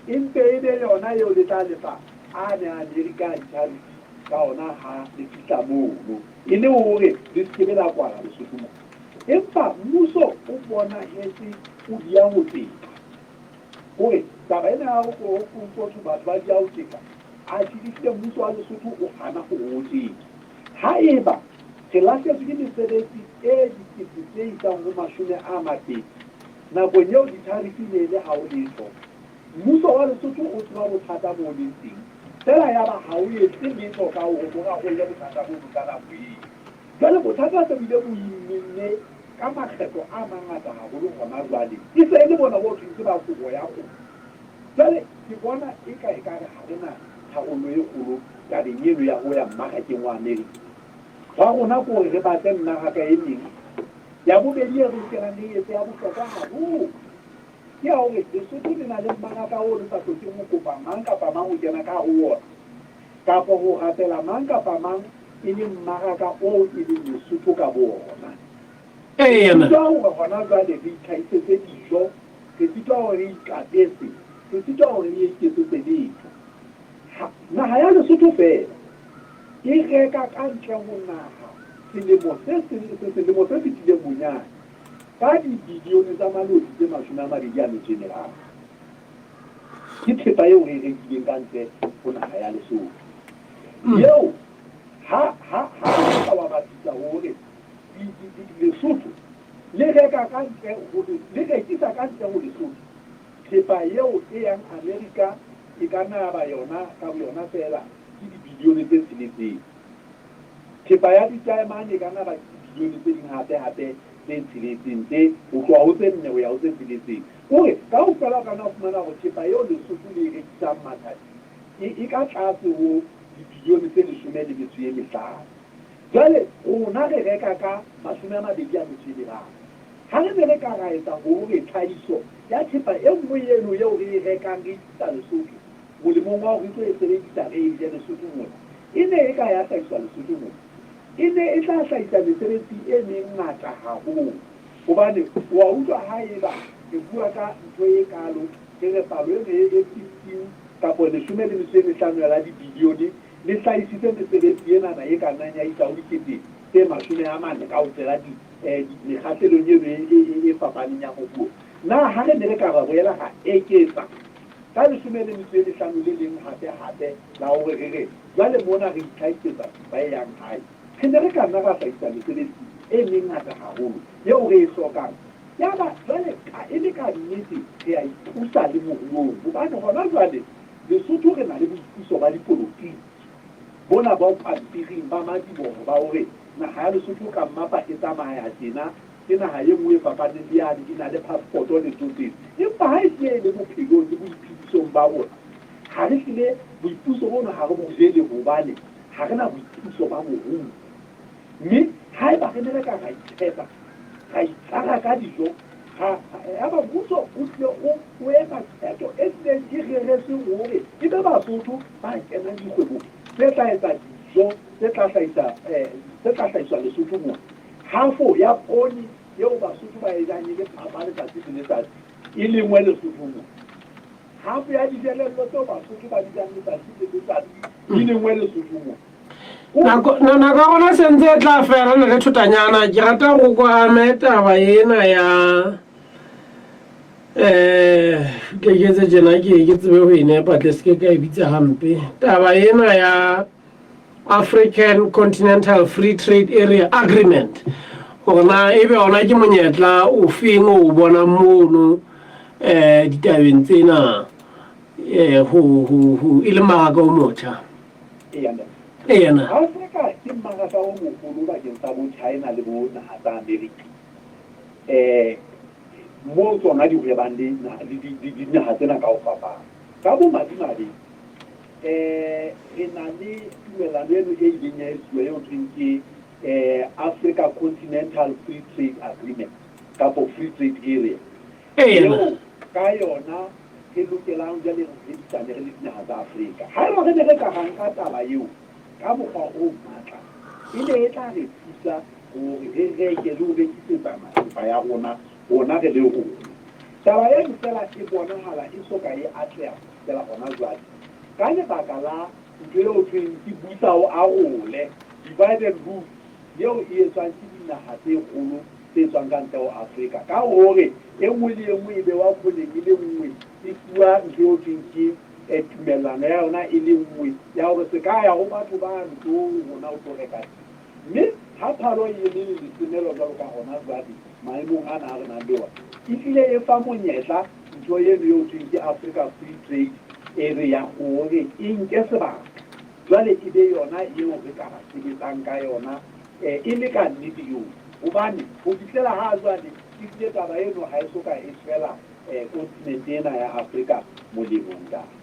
e mpe e be yona eo le tla lefa a ne a Amerika a ditarifi ka ona ha le fihla mono e le hore le se ke be la kwala Lesotho mona. Empa mmuso o bonahetse o dia ho teka. Hore taba ena ya ho ho batho ba dia ho teka, atjhe ehlile mmuso wa Lesotho o hana ho o teka. Haeba re lahlehetswe ke mesebetsi e dikete tse isang ho 20 nakong eo ditharifi e ne e le ha ho letho, mmuso wa Lesotho o tseba bothata bo leng teng feela yaba ha o etse letho ka hore o rarolle bothata bono ka nako eo. Jwale bothata se bile bo immenne ka makgetlo a mangata haholo hona jwale e se e le bona bo thweng ke ba kobo ya kgomo. Jwale ke bona eka ekare ha re na tharollo e kgolo tabeng eno ya ho ya mmarakeng wa Amerika. Hwa rona ke hore re batle mmaraka e meng. Ya bobedi e re lokelang re e etse ya bohlokwa haholo ke ya hore Lesotho le na le mmaraka oo le sa hlokeng ho kopa mang kapa mang ho kena ka hare ho wona kapa ho rapela mang kapa mang e leng mmaraka oo e leng Lesotho ka bo ona. Re sitwa hore hona jwale re itlhahisetse dijo, re sitwa hore re ikapese, re sitwa hore re iketsetse letho. Naha ya Lesotho feela e reka ka ntle ho naha selemo se seng le se seng, lemo se fetileng bonyane, ka dibilione tsa maloti tse 23. Ke thepa eo re e rekileng ka ntle ho naha ya Lesotho. Eo ha ha ha o ka wa bapisa hore Lesotho le reka ka ntle ho le rekisa ka ntle ho Lesotho thepa eo e yang Amerika e ka nna ya ba yona ka boyona feela ke dibilione tse tsheletseng. Thepa ya ditaemane e ka nna ba ke dibilione tse ding hape hape tse tsheletseng tse ho tloha ho tse nne ho ya ho tse tsheletseng. Kore kaofela o ka nna wa fumana hore thepa eo Lesotho le e rekisang mathateng e ka tlase ho dibilione tse 15. Jwale rona re reka ka 23. Ha re ne re ka ra etsa hore tlhahiso ya thepa e nngwe eno eo re e rekang re e tlisa Lesotho, molemong wa hore re tlo e sebedisa re e je Lesotho mona, e ne e ka ya hlahiswa Lesotho mona, e ne e tla hlahisa mesebetsi e mengata haholo. Hobane o a utlwa haeba re bua ka ntho e kaalo, re re palo eno e 15 kapa 15 ya dibilione le hlahisitse mesebetsi enana e ka nnang ya isa ho 40,000 kaofela di mekgahlelong eno e fapaneng ya moruo. Na ha re ne re ka ra boela ra eketsa ka 15 le leng hape-hape la hore re re jwale mona re itlhahisetsa thepa e yang hae, re ne re ka nna ra hlahisa mesebetsi e mengata haholo eo re e hlokang. Yaba jwale e le ka nnete re a ipusa le moruong, hobane hona jwale Lesotho re na le boipuso ba dipolotiki bona bo pampiring ba madiboho ba hore Naha ya Lesotho ka mmapa e tsamaya tjena, ke naha e nngwe e fapaneng le yane, e na le passport-o le tsohle. Empa ha e hlile e le bophelong le boiphedisong ba rona, ha re hlile boipuso bono ha re bo jele hobane ha re na boipuso ba moruo. Mme haeba re ne re ka ra itshepa, ra itshwara ka dijo, ra, yaba mmuso o hlile o, o etsa qeto e hlileng e reretsweng hore e be Basotho ba kenang dikgwebong tse tla etsa dijo tse tla hlahisa, tse tla hlahiswa Lesotho mona. Hafo ya poone eo Basotho ba e jang e le papa letsatsi le letsatsi e lengwe Lesotho mona. Hafo ya dijelello tseo Basotho ba di jang letsatsi le letsatsi e lengwe Lesotho mona. Nako nako ya rona se ntse e tla fela ne re thotanyana ke rata go kwa ame taba ena ya eh ke ke tse tjena ke ke tsebe ho e nepa tle se ke ka e bitsa hampe taba ena ya African Continental Free Trade Area Agreement gore na ebe ona ke monyetla o feng o bonang mono eh ditabeng tsena eh ho ho ho e le mmaraka o motjha. Eya ntate. Eya na. Afrika ke mmaraka o moholo bakeng sa bo China le bo naha tsa America. Eh mo tsona di hwebang le le dinaha tsena ka ho fapana. Ka bomadimabe eh re na le tumellano eno e ileng ya etsuwa eo thweng ke eh Africa Continental Free Trade Agreement kapo Free Trade Area. Eo ka yona re lokelang jwale re hwebisane re le dinaha tsa Afrika. Haeba re ne re ka ra nka taba eo ka mokgwa o matla, e ne e tla re thusa hore re reke le ho rekisetsana thepa ya rona, rona re le rona. Taba eno feela e bonahala e so ka e atleha ho fihlela hona jwale ka lebaka la ntho eo ho thweng ke busa o arole, divide and rule, eo e etswang ke dinaha tse kgolo tse tswang ka ntle ho Afrika, ka hore e nngwe le e nngwe e bewa kholeng e le nngwe, e fuwa ntho eo thweng ke tumellano ya yona e le nngwe ya hore se ka ya ho batho ba nto rona o tlo reka teng. Mme ha phalo e eme le lesemelo jwalo ka hona jwale maemong ana a re nang le ona, e hlile e fa monyetla ntho eno eo thweng ke Africa Free Trade Area hore e nke sebaka. Jwale e be yona eo re ka ba sebetsang ka yona e le ka nnete eo. Hobane ho fihlela ha jwale, ehlile taba eno ha e so ka e tswela kontinente ena ya Afrika molemo, ntate.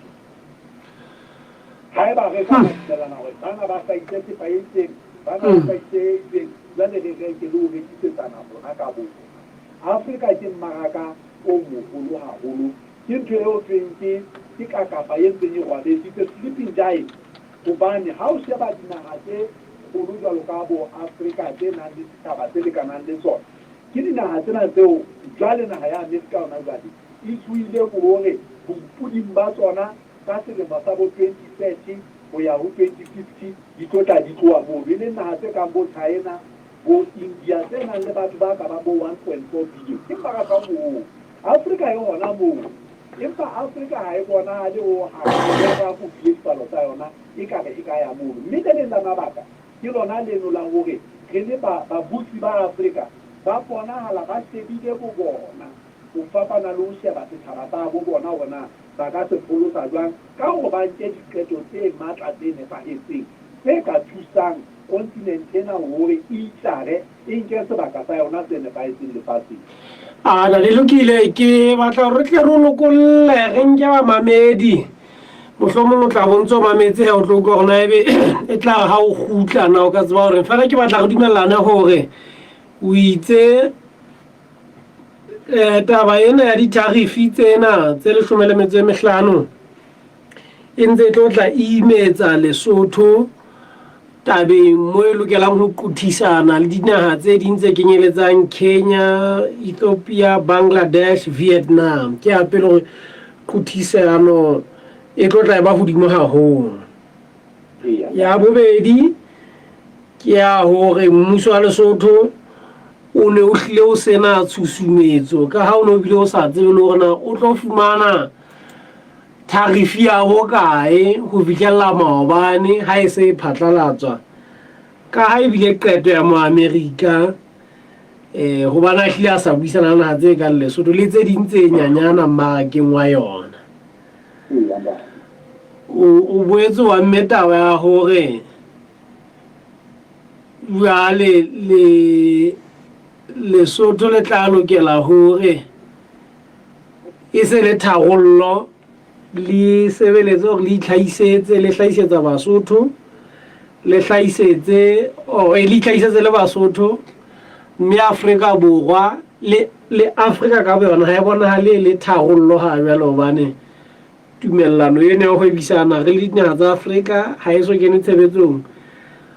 Haeba re ka dumellana hore bana ba hlahise thepa e itseng, bana ba hlahise e itseng, jwale re reke le ho rekisetsana rona ka borona. Afrika ke mmaraka o moholo haholo. Ke ntho eo thweng ke, ke kakapa e ntseng e rwabetse, it's a sleeping giant. Hobane ha o sheba dinaha tse kgolo jwalo ka bo Afrika tse nang le setjhaba se lekanang le tsona, ke dinaha tsena tseo jwale naha ya Amerika hona jwale e tsohile hore bompoding ba tsona ka selemo sa bo 2030 ho ya ho 2050 di tlo tla di tloha mono, e leng naha tse kang bo China, bo India tse nang le batho ba ka bang bo 1.4 billion. Ke mmaraka o moholo. Afrika e hona moo. Empa Afrika ha e bonahale ho hang ya ka ho bile dipalo tsa yona ekare e ka ya mono. Mme le leng la mabaka ke lona leno la hore re le ba, babusi ba Afrika ba bonahala ba shebile bobona ho fapana le ho sheba setjhaba sa bo bona hore na ba ka se pholosa jwang ka hore ba nke diqeto tse matla tse nepahetseng tse ka thusang kontinente ena hore e itjare e nke sebaka sa yona se nepahetseng lefatsheng. A na le lokile, ke batla hore re tle re o lokolle, re nke bamamedi. Mohlomong o tla bo ntse o mametse he o tlo utlwa hore na ebe e tla re ha o kgutla na o ka tseba hore fela ke batla re dumellane hore o itse eh, taba ena ya ditarifi tsena tse leshome le metso e mehlano e ntse e tlo tla imetsa Lesotho tabeng mo e lokelang ho qothisana le dinaha tse ding tse kenyeletsang Kenya, Ethiopia, Bangladesh, Vietnam. Ke ya pele hore qothisano e tlo tla e ba hodimo haholo. Ya bobedi ke ya hore mmuso wa Lesotho o ne o hlile o sena tshusumetso ka ha o ne o bile o sa tsebe le hore na o tlo fumana Tarifi ya bokae ho fihlella maobane ha e se e phatlalatswa, ka ha e bile qeto ya Moamerika eh hobane a hlile a sa buisana le naha tse kang Lesotho le tse ding tse nyanyana mmarakeng wa yona. O boetse wa mme taba ya hore Jwale le Lesotho le tla lokela hore e se le tharollo le sebeletse hore le itlhahisetse le hlahisetsa Basotho le hlahisetse or le itlhahisetse le Basotho mme Afrika Borwa le le Afrika ka boyona ha e bonahale e le tharollo ha jwale hobane tumellano eno ya ho hwebisana re le dinaha tsa Afrika ha e so kene tshebetsong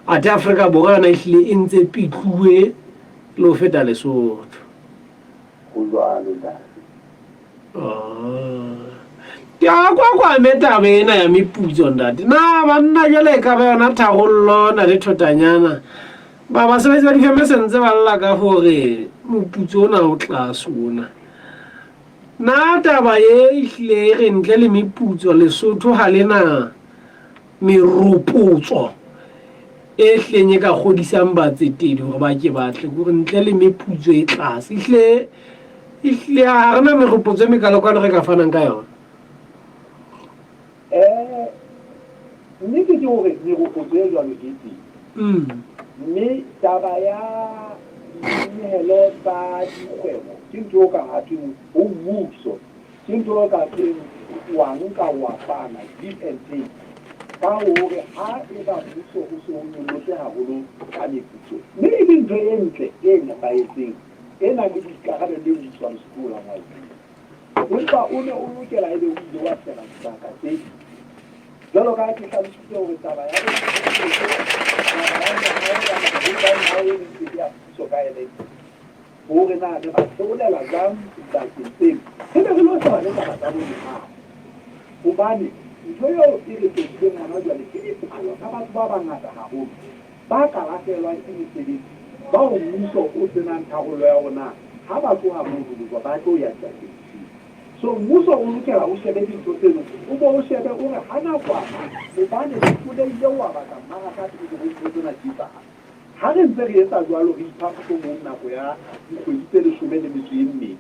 athe Afrika Borwa yona ehlile e ntse pitluwe le ho feta Lesotho. Ho jwalo ntate. Ah. Ke a kwa kwa me taba ena ya meputso ntate. Na banna jwale e ka ba yona tharollo na le thotanyana. Ba basebetsi ba difeme se ntse ba lla ka hore moputso ona o tlase ona. Na taba ye ehlile e re ntle le meputso Lesotho ha le na meropotso e hlileng e ka kgodisang batsetedi hore ba ke batle kore ntle le meputso e tlase ehlile ehlile ha re na meropotso e mekalokalo re ka fanang ka yona. Eh, nnete ke hore meropotso e jwalo e teng. Mme taba ya ditshenyehelo tsa dikgwebo ke ntho eo ka ha thweng ho mmuso, ke ntho eo ka thweng wa nka wa fana, give and take, ka hore ha eba mmuso o se o nyollotse haholo ka meputso, mme e le ntho e ntle e nepahetseng e nang le boikarabelo eo mmuso wa Lesotho o lang wa e etsa. Empa o ne o lokela ebe o ile wa sheba dibaka tse ding. Jwalo ka ha ke hlalositse hore taba ya taba ya mehaho ya ya mehaho e meng ya puso ka electric, hore na re ba theolela jwang dibakeng tseno, re be re lo sheba le taba tsa bo mehaho. Hobane ntho eo e re tobileng hona jwale ke dipalo tsa batho ba bangata haholo ba ka lahlehelwang ke mesebetsi, bao mmuso o se nang tharollo ya hore na ha ba tloha mono Borwa ba tlo ya dibakeng dife. So mmuso o lokela o shebe dintho tseno, o bo o shebe o re ha nakwana hobane re hlolehile ho a batla mmaraka pele ho ntho tsena di etsahala. Ha re ntse re etsa jwalo re ipha mohlomong nako ya dikgwedi tse 12,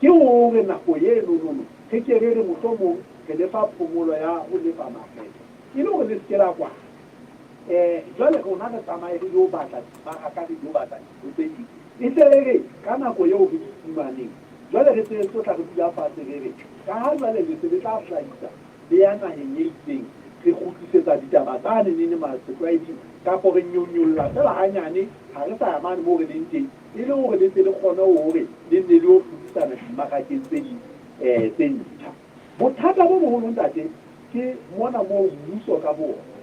ke hore nako enonono re ke re re mohlomong re le fa phomolo ya ho lefa makgetho e le hore le se ke la kwala. Jwale rona re tsamaye re yo batla dimmaraka, re yo batla dintho tse ding. E tle e re ka nako eo re di fumaneng, jwale re se re tlo tla re dula fatshe re re, ka ha jwale le se le tla hlahisa le ya naheng e itseng, re kgutlisetsa ditaba tsane nene setlwaeding, kapo re nyonyolla feela hanyane, ha re sa ya mane moo re leng teng, e le hore le tle le kgone hore le nne le yo hlodisana dimmarakeng tse ding tse ntjha. Bothata bo boholo, ntate, ke mona moo mmuso ka bo ona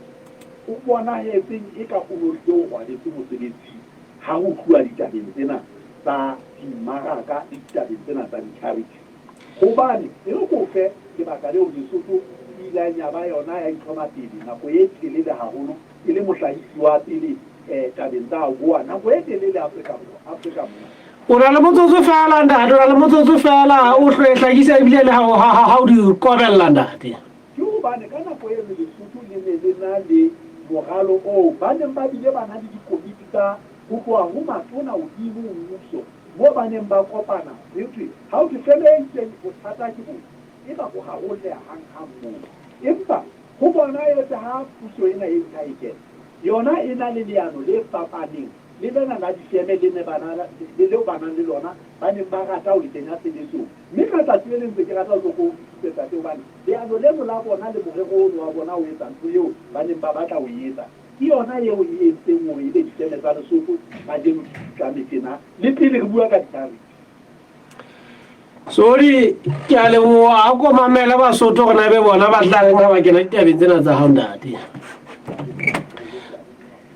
o bonahetseng eka o no hlile o rwaletse mosebetsing ha ho tluwa ditabeng tsena tsa dimmaraka le ditabeng tsena tsa di-tariff. Hobane, e re ke o fe lebaka leo Lesotho e ileng ya ba yona ya itlhoma pele nako e telele haholo e le mohlahisi wa pele tabeng tsa AGOA nako e telele Afrika Borwa, Afrika mona. O na le motsotso feela ntate, o na le motsotso feela o hlo e hlakisa ebile le ha o di kobella ntate. Ke hobane ka nako eno Lesotho le ne le na le moralo oo ba neng ba bile ba na le dikomiti tsa ho tloha ho matona hodimo ho mmuso moo ba neng ba kopana ho thwe ha ho thwe feme e itseng bothata ke bofe eba bo rarolleha hanghang moo. Empa ho bonahetse ha puso ena e ntjha e kena yona e na le leano le fapaneng le lena la difeme le ne ba na le leo ba nang le lona ba neng ba rata ho le kenya tshebetsong. Mme ka tsatsi le leng ntse ke rata ho tlo ko utlwisise ntate hobane leano leno la bona le morero ono wa bona ho etsa ntho eo ba neng ba batla ho e etsa ke yona eo e entseng hore ebe difeme tsa Lesotho kajeno di putlame tjena le pele re bua ka ditarifi. Sorry, ke a leboha. A ko mamele Basotho hore na ebe bona ba tla reng ha ba kena ditabeng tsena tsa hao ntate.